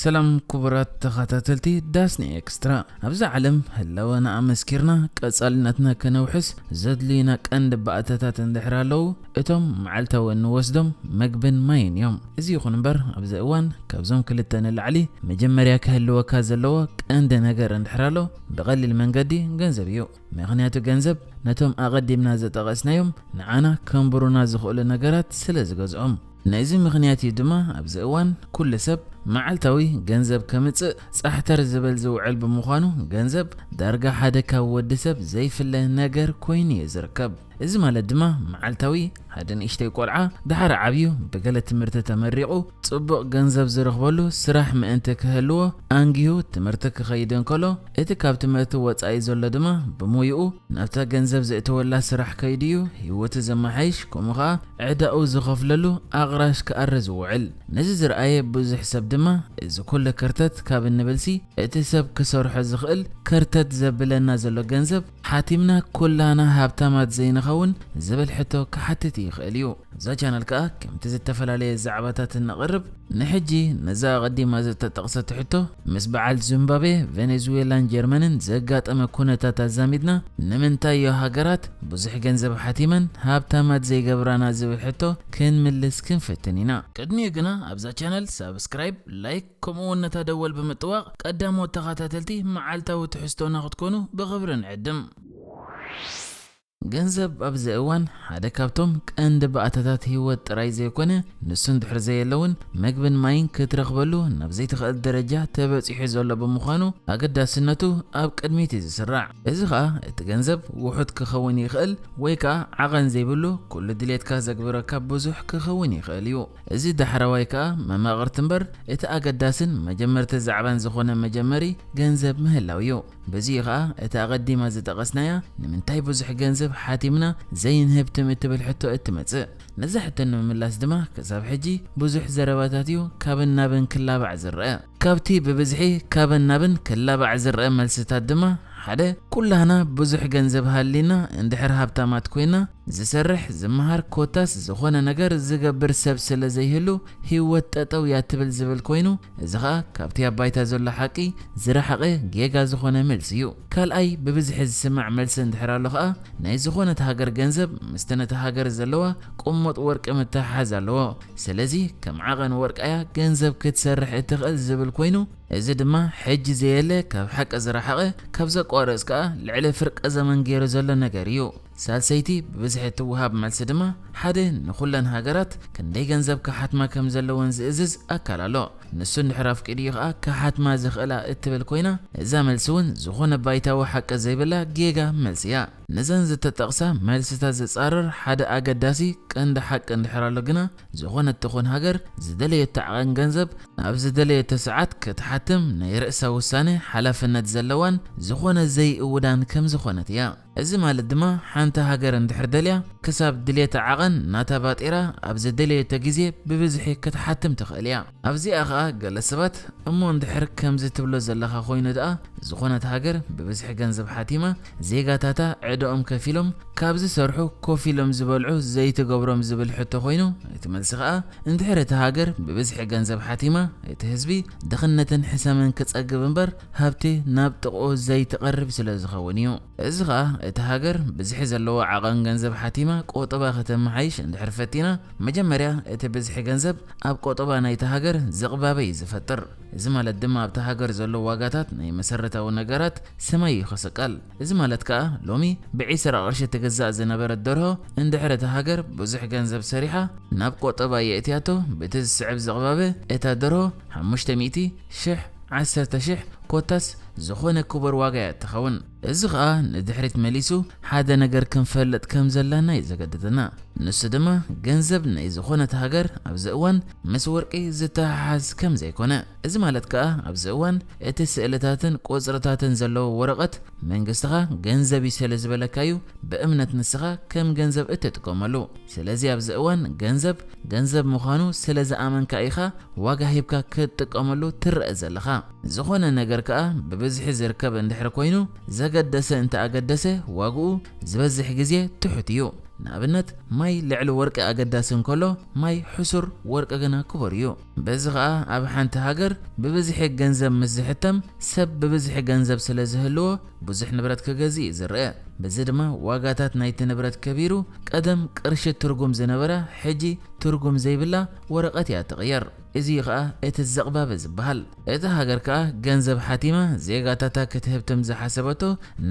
ሰላም ክቡራት ተኸታተልቲ ዳስኒ ኤክስትራ። ኣብዛ ዓለም ህላወና ኣመስኪርና ቀጻልነትና ከነውሕስ ዘድልዩና ቀንዲ ባእታታት እንድሕር ኣለዉ፣ እቶም መዓልታዊ እንወስዶም መግብን ማይን እዮም። እዚ ይኹን እምበር ኣብዚ እዋን ካብዞም ክልተ ንላዕሊ መጀመርያ ክህልወካ ዘለዎ ቀንዲ ነገር እንድሕር ኣሎ፣ ብቐሊል መንገዲ ገንዘብ እዩ። ምኽንያቱ ገንዘብ ነቶም ኣቐዲምና ዝጠቐስናዮም ንዓና ከንብሩና ዝኽእሉ ነገራት ስለ ዝገዝኦም። ነዚ ምኽንያት እዩ ድማ ኣብዚ እዋን ኩሉ ሰብ መዓልታዊ ገንዘብ ከምጽእ ጻሕተር ዝበል ዝውዕል ብምዃኑ፣ ገንዘብ ዳርጋ ሓደ ካብ ወዲ ሰብ ዘይፍለ ነገር ኮይኑ እዩ ዝርከብ። እዚ ማለት ድማ መዓልታዊ ሓደ ንእሽተይ ቆልዓ ድሓር ዓብዩ ብገለ ትምህርቲ ተመሪቑ ጽቡቕ ገንዘብ ዝረኽበሉ ስራሕ ምእንቲ ክህልዎ ኣንጊሁ ትምህርቲ ክኸይድ እንከሎ፣ እቲ ካብ ትምህርቲ ወጻኢ ዘሎ ድማ ብሞይኡ ናብታ ገንዘብ ዘእተወላ ስራሕ ከይዱ እዩ ህይወቱ ዘመሓይሽ፣ ከምኡ ኸኣ ዕዳኡ ዝኸፍለሉ ኣቕራሽ ክኣሪ ዝውዕል። ነዚ ዝረኣየ ብዙሕ ሰብ ድማ እዚ ኩሉ ከርተት ካብ እንብልሲ እቲ ሰብ ክሰርሖ ዝኽእል ከርተት ዘብለና ዘሎ ገንዘብ ሓቲምና ኩላና ሃብታማት ዘይንኸውን ዝብል ሕቶ ክሓትት ይኽእል እዩ። እዛ ቻነል ከኣ ከምቲ ዝተፈላለየ ዛዕባታት እነቕርብ ንሕጂ ነዛ ኣቐዲማ ዝተጠቕሰት ሕቶ ምስ በዓል ዚምባብዌ፣ ቬኔዙዌላን ጀርመንን ዘጋጠመ ኩነታት ኣዛሚድና ንምንታይ እዮ ሃገራት ብዙሕ ገንዘብ ሓቲመን ሃብታማት ዘይገብራና ዝብል ሕቶ ክንምልስ ክንፍትን ኢና። ቅድሚኡ ግና ኣብዛ ቻነል ሳብስክራይብ፣ ላይክ ከምኡ እውን ነታ ደወል ብምጥዋቕ ቀዳሞት ተኸታተልቲ መዓልታዊ ትሕዝቶና ክትኮኑ ብኽብሪ ንዕድም። ገንዘብ ኣብዚ እዋን ሓደ ካብቶም ቀንዲ ባእታታት ህይወት ጥራይ ዘይኮነ፣ ንሱ እንድሕር ዘየለውን መግብን ማይን ክትረኽበሉ ናብ ዘይትኽእል ደረጃ ተበጺሑ ዘሎ ብምዃኑ ኣገዳስነቱ ኣብ ቅድሚት እዩ ዝስራዕ። እዚ ኸኣ እቲ ገንዘብ ውሑድ ክኸውን ይኽእል ወይ ከኣ ዓቐን ዘይብሉ ኩሉ ድሌትካ ዘግብረካ ብዙሕ ክኸውን ይኽእል እዩ። እዚ ዳሕረዋይ ከኣ መማቕርቲ እምበር እቲ ኣገዳስን መጀመርቲ ዛዕባን ዝኾነ መጀመሪ ገንዘብ ምህላው እዩ። በዚ እዩ ኸኣ እቲ ኣቐዲማ ዝጠቐስናያ ንምንታይ ብዙሕ ገንዘብ ሓቲምና ዘይንህብትም እትብል ሕቶ እትመጽእ። ነዛ ሕቶ ንምምላስ ድማ ክሳብ ሕጂ ብዙሕ ዘረባታት እዩ ካብን ናብን ክላባዕ ዝረአ። ካብቲ ብብዝሒ ካብን ናብን ክላባዕ ዝረአ መልስታት ድማ ሓደ፣ ኩላህና ብዙሕ ገንዘብ ሃሊና እንድሕር ሃብታማት ኮይና ዝሰርሕ፣ ዝመሃር፣ ኮታስ ዝኾነ ነገር ዝገብር ሰብ ስለ ዘይህሉ ህይወት ጠጠው እያ ትብል ዝብል ኮይኑ፣ እዚ ኸኣ ካብቲ ኣብ ባይታ ዘሎ ሓቂ ዝረሓቐ ጌጋ ዝኾነ መልሲ እዩ። ካልኣይ ብብዝሒ ዝስማዕ መልሲ እንድሕር ኣሎ ኸኣ ናይ ዝኾነት ሃገር ገንዘብ ምስቲ ነቲ ሃገር ዘለዋ ቁሙጥ ወርቂ ምትሕሓዝ ኣለዎ። ስለዚ ከም ዓቐን ወርቂ እያ ገንዘብ ክትሰርሕ እትኽእል ዝብል ኮይኑ፣ እዚ ድማ ሕጂ ዘየለ ካብ ሓቂ ዝረሓቐ፣ ካብ ዘቋርጽ ከኣ ልዕሊ ፍርቂ ዘመን ገይሩ ዘሎ ነገር እዩ። ሳልሰይቲ ብብዝሒ እትወሃብ መልሲ ድማ ሓደ ንኹለን ሃገራት ክንደይ ገንዘብ ክሓትማ ከም ዘለወን ዝእዝዝ ኣካል ኣሎ። ንሱ እንድሕር ኣፍቂዱ እዩ ኸኣ ክሓትማ ዝኽእላ እትብል ኮይና፣ እዛ መልሲ እውን ዝኾነ ባይታዊ ሓቂ ዘይብላ ጌጋ መልሲ እያ። ነዘን ዝተጠቕሳ መልስታት ዝጻረር ሓደ ኣገዳሲ ቀንዲ ሓቂ እንድሕር ኣሎ ግና፣ ዝኾነት ትኹን ሃገር ዝደለየቶ ዓቐን ገንዘብ ኣብ ዝደለየቶ ሰዓት ክትሓትም ናይ ርእሳ ውሳነ ሓላፍነት ዘለዋን ዝኾነ ዘይእውዳን ከም ዝኾነት እያ። እዚ ማለት ድማ ሓንቲ ሃገር እንድሕር ደልያ ክሳብ ድሌታ ዓቐን ናታ ባጢራ ኣብ ዝደለየቶ ግዜ ብብዝሒ ክትሓትም ትኽእል እያ። ኣብዚኣ ኸኣ ገለ ሰባት እሞ እንድሕር ከምዚ ትብሎ ዘለኻ ኮይኑ ደኣ ዝኾነት ሃገር ብብዝሒ ገንዘብ ሓቲማ ዜጋታታ ዕዳኦም ከፊሎም ካብ ዝሰርሑ ኮፍ ኢሎም ዝበልዑ ዘይትገብሮም ዝብል ሕቶ ኮይኑ እቲ መልሲ ኸኣ እንድሕር እታ ሃገር ብብዝሒ ገንዘብ ሓቲማ እቲ ህዝቢ ድኽነትን ሕሰምን ክጸግብ እምበር ሃብቲ ናብ ጥቕኡ ዘይትቐርብ ስለ ዝኸውን እዩ። እዚ ኸኣ እቲ ሃገር ብዝሒ ዘለዎ ዓቐን ገንዘብ ሓቲማ ቆጠባ ከተመሓይሽ እንድሕር ፈቲና መጀመርያ እቲ ብዝሒ ገንዘብ ኣብ ቆጠባ ናይቲ ሃገር ዝቕባበ እዩ ዝፈጥር። እዚ ማለት ድማ ኣብቲ ሃገር ዘሎ ዋጋታት ናይ መሰረታዊ ነገራት ሰማይ እዩ ክስቀል። እዚ ማለት ከኣ ሎሚ ብዒስራ ቅርሺ ትግዛእ ዝነበረት ደርሆ እንድሕር እታ ሃገር ብዙሕ ገንዘብ ሰሪሓ ናብ ቆጠባ የእትያቶ ብቲ ዝስዕብ ዝቕባበ እታ ደርሆ ሓሙሽተ ሚእቲ ሺሕ ዓሰርተ ሺሕ ኮታስ ዝኾነ ክቡር ዋጋ እያ እትኸውን። እዚ ኸኣ ንድሕሪት መሊሱ ሓደ ነገር ክንፈልጥ ከም ዘለና እዩ ዘገድደና። ንሱ ድማ ገንዘብ ናይ ዝኾነት ሃገር ኣብዚ እዋን ምስ ወርቂ ዝተሓሓዝ ከም ዘይኮነ። እዚ ማለት ከኣ ኣብዚ እዋን እቲ ስእልታትን ቁጽርታትን ዘለዎ ወረቐት መንግስትኻ ገንዘብ እዩ ስለ ዝበለካ እዩ ብእምነት ንስኻ ከም ገንዘብ እትጥቀመሉ። ስለዚ ኣብዚ እዋን ገንዘብ ገንዘብ ምዃኑ ስለ ዝኣመንካ ኢኻ ዋጋ ሂብካ ክትጥቀመሉ ትረአ ዘለኻ። ዝኾነ ነገር ከኣ ብብዝሒ ዝርከብ እንድሕር ኮይኑ ዘገደሰ እንተኣገደሰ ዋግኡ ዝበዝሕ ግዜ ትሑት እዩ። ንኣብነት፣ ማይ ልዕሊ ወርቂ ኣገዳሲ እንከሎ፣ ማይ ሕሱር፣ ወርቂ ግና ክቡር እዩ። በዚ ኸኣ ኣብ ሓንቲ ሃገር ብብዝሒ ገንዘብ ምስ ዝሕተም፣ ሰብ ብብዝሒ ገንዘብ ስለ ዝህልዎ ብዙሕ ንብረት ክገዝእ እዩ ዝረአ። በዚ ድማ ዋጋታት ናይቲ ንብረት ከቢሩ፣ ቀደም ቅርሺ ትርጉም ዝነበራ ሕጂ ትርጉም ዘይብላ ወረቐት እያ ትቕየር። እዚ እዩ ኸኣ እቲ ዘቕባበ ዝበሃል። እታ ሃገር ከኣ ገንዘብ ሓቲማ ዜጋታታ ክትህብትም ዝሓሰበቶ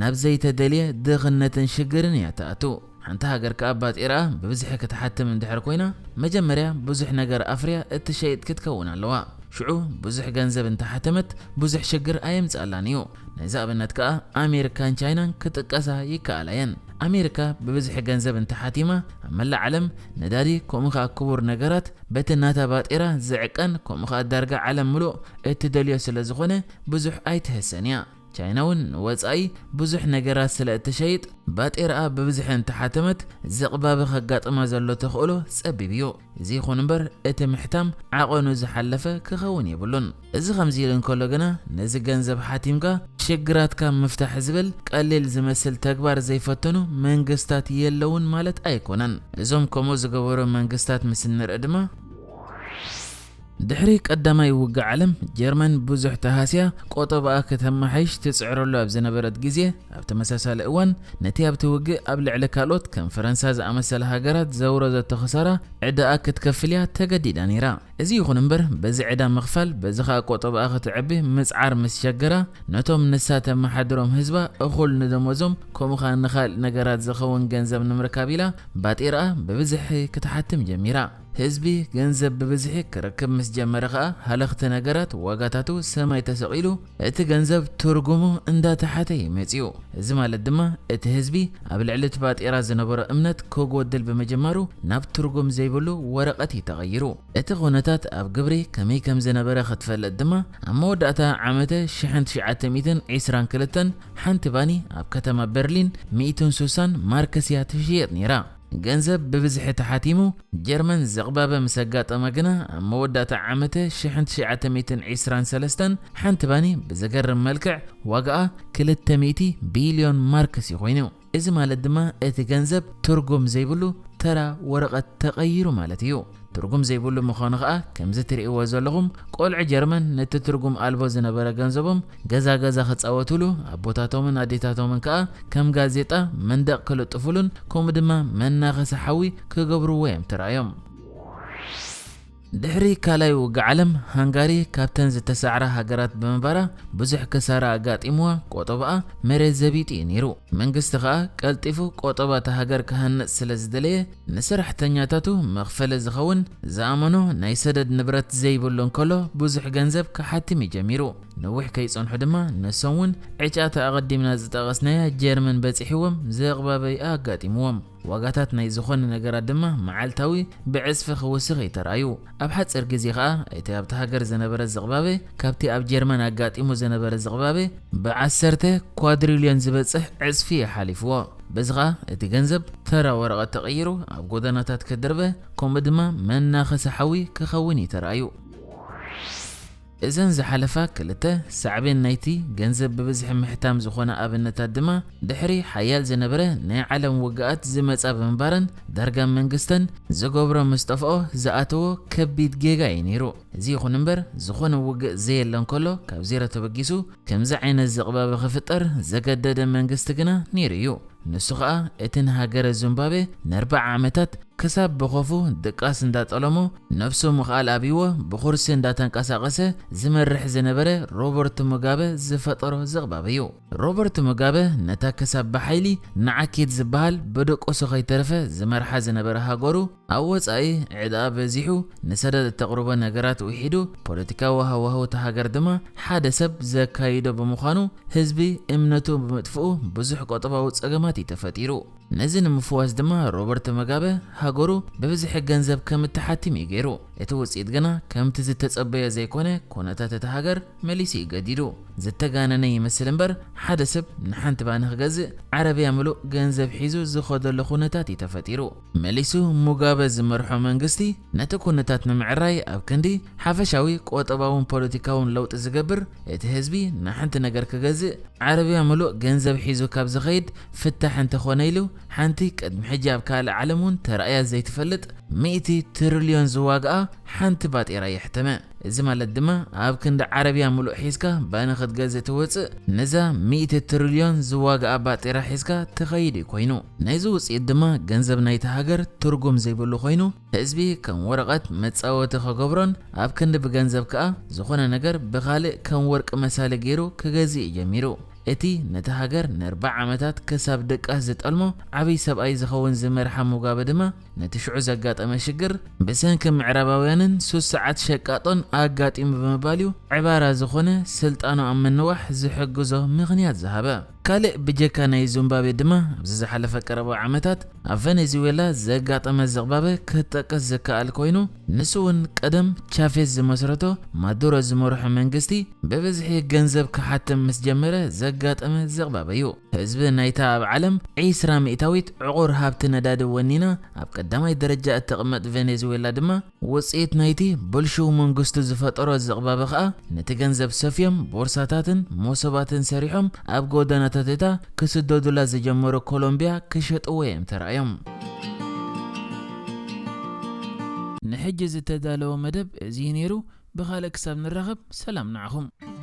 ናብ ዘይተደልየ ድኽነትን ሽግርን እያ ትኣቱ። ሓንቲ ሃገር ከኣ ባጤራ ብብዝሒ ክትሓትም እንድሕር ኮይና፣ መጀመርያ ብዙሕ ነገር ኣፍርያ እትሸይጥ ክትከውን ኣለዋ። ሽዑ ብዙሕ ገንዘብ እንተሓተመት ብዙሕ ሽግር ኣየምጽኣላን እዩ። ነዚ ኣብነት ከኣ ኣሜሪካን ቻይናን ክጥቀሳ ይከኣላ እየን። ኣሜሪካ ብብዝሒ ገንዘብ እንተሓቲማ ኣብ መላእ ዓለም ነዳዲ ከምኡ ከኣ ክቡር ነገራት በቲ ናታ ባጤራ ዝዕቀን ከምኡ ከኣ ዳርጋ ዓለም ምሉእ እትደልዮ ስለ ዝኾነ ብዙሕ ኣይትህሰን እያ። ቻይና እውን ንወጻኢ ብዙሕ ነገራት ስለ እትሸይጥ ባጤራኣ ብብዝሒ እንተሓተመት ዘቕባበ ከጋጥማ ዘሎ ተኽእሎ ጸቢብ እዩ። እዚ ይኹን እምበር እቲ ምሕታም ዓቐኑ ዝሓለፈ ክኸውን የብሉን። እዚ ከምዚ ኢሉ እንከሎ ግና ነዚ ገንዘብ ሓቲምካ ሽግራትካ ምፍታሕ ዝብል ቀሊል ዝመስል ተግባር ዘይፈተኑ መንግስታት የለውን ማለት ኣይኮነን። እዞም ከምኡ ዝገበሩ መንግስታት ምስ እንርኢ ድማ ድሕሪ ቀዳማይ ውግእ ዓለም ጀርመን ብዙሕ ተሃስያ ቆጠባኣ ከተመሓይሽ ትጽዕረሉ ኣብ ዝነበረት ግዜ ኣብ ተመሳሳሊ እዋን ነቲ ኣብቲ ውግእ ኣብ ልዕሊ ካልኦት ከም ፈረንሳ ዝኣመሰላ ሃገራት ዘውረደቶ ክሳራ ዕዳኣ ክትከፍል እያ ተገዲዳ ነይራ። እዚ ይኹን እምበር በዚ ዕዳ ምኽፋል በዚ ኸኣ ቆጠባኣ ክትዕቢ ምጽዓር ምስ ሸገራ ነቶም ንሳ ተመሓድሮም ህዝባ እኹል ንደሞዞም ከምኡ ኸኣ ንኻልእ ነገራት ዝኸውን ገንዘብ ንምርካብ ኢላ ባጤራኣ ብብዝሒ ክትሓትም ጀሚራ። ህዝቢ ገንዘብ ብብዝሒ ክረክብ ምስ ጀመረ ኸኣ ሃለኽቲ ነገራት ዋጋታቱ ሰማይ ተሰቒሉ እቲ ገንዘብ ትርጉሙ እንዳተሓተ እዩ መጺኡ። እዚ ማለት ድማ እቲ ህዝቢ ኣብ ልዕሊ እቲ ባጤራ ዝነበሮ እምነት ክጎድል ብምጅማሩ ናብ ትርጉም ዘይብሉ ወረቐት እዩ ተቐይሩ። እቲ ኩነታት ኣብ ግብሪ ከመይ ከም ዝነበረ ክትፈልጥ ድማ ኣብ መወዳእታ ዓመተ ሽሕን ትሽዓተ ሚእትን ዕስራን ክልተን ሓንቲ ባኒ ኣብ ከተማ በርሊን ሚእትን ሱሳን ማርክስ እያ ትሽየጥ ነይራ። ገንዘብ ብብዝሒ ተሓቲሙ ጀርመን ዘቕባበ ምስ ኣጋጠማ ግና ኣብ መወዳእታ ዓመተ ሽሕን ትሽዓተ ሚእትን ዕስራን ሰለስተን ሓንቲ ባኒ ብዘገርም መልክዕ ዋጋኣ ክልተ ሚእቲ ቢልዮን ማርክስ እዩ ኮይኑ። እዚ ማለት ድማ እቲ ገንዘብ ትርጉም ዘይብሉ ተራ ወረቐት ተቐይሩ ማለት እዩ። ትርጉም ዘይብሉ ምዃኑ ኸኣ ከምዚ ትርእይዎ ዘለኹም ቆልዑ ጀርመን ነቲ ትርጉም ኣልቦ ዝነበረ ገንዘቦም ገዛ ገዛ ክጻወቱሉ ኣቦታቶምን ኣዴታቶምን ከኣ ከም ጋዜጣ መንደቕ ክልጥፉሉን ከምኡ ድማ መናኸሲ ሓዊ ክገብርዎ እዮም ተራእዮም። ድሕሪ ካልኣይ ውግእ ዓለም ሃንጋሪ ካብተን ዝተሳዕራ ሃገራት ብምንባራ ብዙሕ ክሳራ ኣጋጢምዋ ቆጠባኣ መሬት ዘቢጡ እዩ ነይሩ። መንግስቲ ኸኣ ቀልጢፉ ቆጠባ እታ ሃገር ክሃንጽ ስለ ዝደለየ ንሰራሕተኛታቱ መኽፈሊ ዝኸውን ዝኣመኖ ናይ ሰደድ ንብረት ዘይብሉ እንከሎ ብዙሕ ገንዘብ ክሓትም እዩ ጀሚሩ። ነዊሕ ከይጸንሑ ድማ ንሶም እውን ዕጫ እታ ኣቐዲምና ዝጠቐስናያ ጀርመን በጺሕዎም ዘቕባበይ ኣጋጢምዎም። ዋጋታት ናይ ዝኾነ ነገራት ድማ መዓልታዊ ብዕጽፊ ክውስኽ እዩ ተራእዩ። ኣብ ሓጺር ግዜ ኸኣ እቲ ኣብቲ ሃገር ዝነበረ ዝቕባበ ካብቲ ኣብ ጀርመን ኣጋጢሙ ዝነበረ ዝቕባበ ብዓሰርተ ኳድሪልዮን ዝበጽሕ ዕጽፊ እዩ ሓሊፍዎ። በዚ ኸኣ እቲ ገንዘብ ተራ ወረቐት ተቐይሩ ኣብ ጎደናታት ክድርበ ከምኡ ድማ መናኸሲ ሓዊ ክኸውን እዩ ተራእዩ። እዘን ዝሓለፋ ክልተ ሳዕቤን ናይቲ ገንዘብ ብብዝሒ ምሕታም ዝኾነ ኣብነታት ድማ ድሕሪ ሓያል ዝነበረ ናይ ዓለም ውግኣት ዝመጻ ብምንባረን ዳርጋ መንግስተን ዝገብሮ ምስ ጠፍኦ ዝኣተዎ ከቢድ ጌጋ እዩ ነይሩ። እዚ ይኹን እምበር ዝኾነ ውግእ ዘየለ እንከሎ ካብ ዜሮ ተበጊሱ ከምዚ ዓይነት ዝቕባበ ክፍጠር ዘገደደ መንግስቲ ግና ነይሩ እዩ። ንሱ ኸኣ እቲ ንሃገረ ዙምባቤ ንኣርብዓ ዓመታት ክሳብ ብኾፉ ድቃስ እንዳጠለሞ ነፍሱ ምኽኣል ኣብይዎ ብኹርሲ እንዳተንቀሳቐሰ ዝመርሕ ዝነበረ ሮበርት ሙጋበ ዝፈጠሮ ዝቕባበ እዩ። ሮበርት ሙጋበ ነታ ክሳብ ብሓይሊ ንዓኪት ዝበሃል ብድቁሱ ከይተረፈ ዝመርሓ ዝነበረ ሃገሩ ኣብ ወጻኢ ዕዳኣ በዚሑ ንሰደድ እተቕርቦ ነገራት ውሒዱ ፖለቲካዊ ሃዋህው እታ ሃገር ድማ ሓደ ሰብ ዘካይዶ ብምዃኑ ህዝቢ እምነቱ ብምጥፍኡ ብዙሕ ቆጠባዊ ጸገማት እዩ ተፈጢሩ። ነዚ ንምፍዋስ ድማ ሮበርት መጋበ ሃገሩ ብብዝሒ ገንዘብ ከም እትሓትም እዩ ገይሩ። እቲ ውፅኢት ግና ከምቲ ዝተፀበዮ ዘይኮነ፣ ኩነታት እታ ሃገር መሊሱ እዩ ገዲዱ። ዝተጋነነ ይመስል እምበር፣ ሓደ ሰብ ንሓንቲ ባኒ ክገዝእ ዓረብያ ምሉእ ገንዘብ ሒዙ ዝኸደሉ ኩነታት እዩ ተፈጢሩ። መሊሱ ሙጋበ ዝመርሖ መንግስቲ ነቲ ኩነታት ንምዕራይ ኣብ ክንዲ ሓፈሻዊ ቆጠባውን ፖለቲካውን ለውጢ ዝገብር፣ እቲ ህዝቢ ንሓንቲ ነገር ክገዝእ ዓረብያ ምሉእ ገንዘብ ሒዙ ካብ ዝኸይድ ፍታሕ እንተኾነ ኢሉ፣ ሓንቲ ቅድሚ ሕጂ ኣብ ካልእ ዓለም እውን ተራእያ ዘይትፈልጥ ሚእቲ ትሪልዮን ዝዋግኣ ሓንቲ ባጤራ የሕተመ። እዚ ማለት ድማ ኣብ ክንዲ ዓረብያ ምሉእ ሒዝካ ባኒ ክትገዝእ ትወፅእ፣ ነዛ ሚእቲ ትሪልዮን ዝዋግኣ ባጤራ ሒዝካ ትኸይድ እዩ ኮይኑ። ናይዚ ውፅኢት ድማ ገንዘብ ናይቲ ሃገር ትርጉም ዘይብሉ ኮይኑ፣ ህዝቢ ከም ወረቐት መፃወቲ ከገብሮን ኣብ ክንዲ ብገንዘብ ከኣ ዝኾነ ነገር ብኻልእ ከም ወርቂ መሳሊ ገይሩ ክገዝእ እዩ ጀሚሩ። እቲ ነቲ ሃገር ንኣርብዓ ዓመታት ክሳብ ድቃስ ዝጠልሞ ዓብይ ሰብኣይ ዝኸውን ዝመርሓ ሙጋበ ድማ ነቲ ሽዑ ዘጋጠመ ሽግር ብሰንኪ ምዕራባውያንን ሱስ ሰዓት ሸቃጦን ኣጋጢሙ ብምባል እዩ ዕባራ ዝኾነ ስልጣኑ ኣብ ምንዋሕ ዝሕግዞ ምኽንያት ዝሃበ። ካልእ ብጀካ ናይ ዚምባብዌ ድማ ኣብዚ ዝሓለፈ ቀረባ ዓመታት ኣብ ቨኔዙዌላ ዘጋጠመ ዝቕባበ ክጠቅስ ዝከኣል ኮይኑ፣ ንሱ እውን ቀደም ቻቬዝ ዝመስረቶ ማዱሮ ዝመርሖ መንግስቲ ብብዝሒ ገንዘብ ክሓትም ምስ ጀመረ ዘጋጠመ ዝቕባበ እዩ። ህዝቢ ናይታ ኣብ ዓለም ዒስራ ሚእታዊት ዕቑር ሃብቲ ነዳዲ ወኒና ኣብ ቀዳማይ ደረጃ እትቕመጥ ቬኔዙዌላ ድማ ውፅኢት ናይቲ ብልሽው መንግስቱ ዝፈጠሮ ዝቕባበ ኸኣ ነቲ ገንዘብ ሰፍዮም ቦርሳታትን መሶባትን ሰሪሖም ኣብ ጎደናታት እታ ክስደዱላ ዝጀመሩ ኮሎምቢያ ክሸጥዎ እዮም ተራእዮም። ንሕጂ ዝተዳለወ መደብ እዚ እዩ ነይሩ። ብኻልእ ክሳብ ንራኸብ ሰላም ንዓኹም።